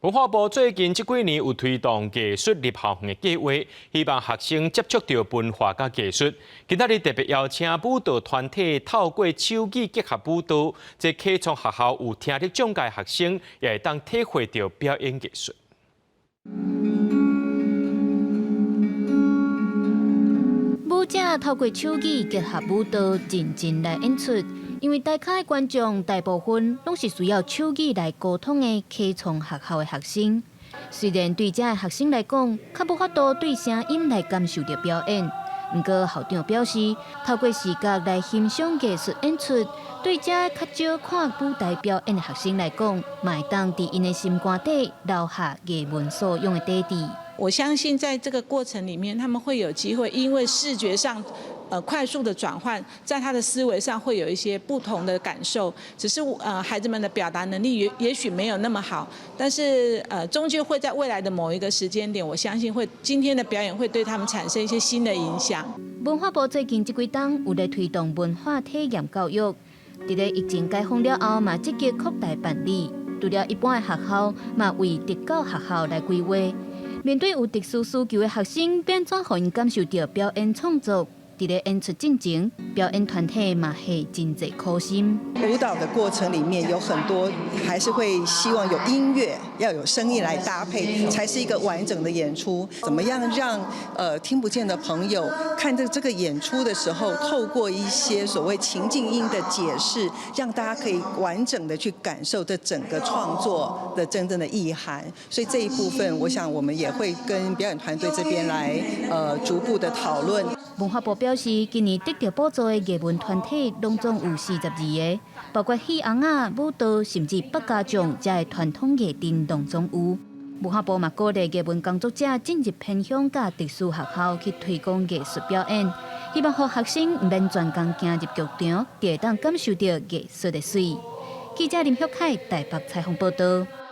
文化部最近這幾年有推動藝術入校園的計劃，希望學生接觸著文化佮藝術。今仔日特別邀請舞蹈團體透過手語結合舞蹈，這啟聰學校有聽力障礙學生也會當體會著表演藝術。舞者透過手語結合舞蹈，認真來演出。因為台跤的觀眾大部分攏是需要手語來溝通的啟聰學校的學生。雖然對這个學生來講，較無法度對聲音來感受著表演，毋過校長表示，透過視覺來欣賞藝術演出，對這較少看舞台表演的學生來講，嘛會當佇𪜶的心肝底留下藝文素養的底底。我相信在這個過程裡面，他們會有機會，因為視覺上，快速的轉換，在他的思維上會有一些不同的感受。只是孩子們的表達能力也許沒有那麼好，但是終究會在未來的某一個時間點，我相信會今天的表演會對他們產生一些新的影響。文化部最近這幾冬有咧推動文化體驗教育，佇咧疫情解封了後，嘛積極擴大辦理。除了一般的學校，嘛為特教學校來規劃。面對有特殊需求的學生，欲按怎予𪜶感受著表演創作？佇咧演出進前，表演團體嘛下真濟苦心。舞蹈的過程裡面有很多，還是會希望有音樂，要有聲音來搭配，才是一個完整的演出。怎麼樣讓聽不見的朋友看這個演出的時候，透過一些所謂情境音的解釋，讓大家可以完整的去感受這整個創作的真正的意涵。所以這一部分，我想我們也會跟表演團隊這邊來逐步的討論。文化部表示，今年得著補助的藝文團體攏總有42個，包括戲尪仔、舞蹈，甚至百家將遮的傳統藝陣攏總有。文化部嘛鼓勵藝文工作者進入偏鄉佮特殊學校去推廣藝術表演，希望予學生毋免專工行入劇場，就會當感受著藝術的媠。記者林旭凱台北採訪報導。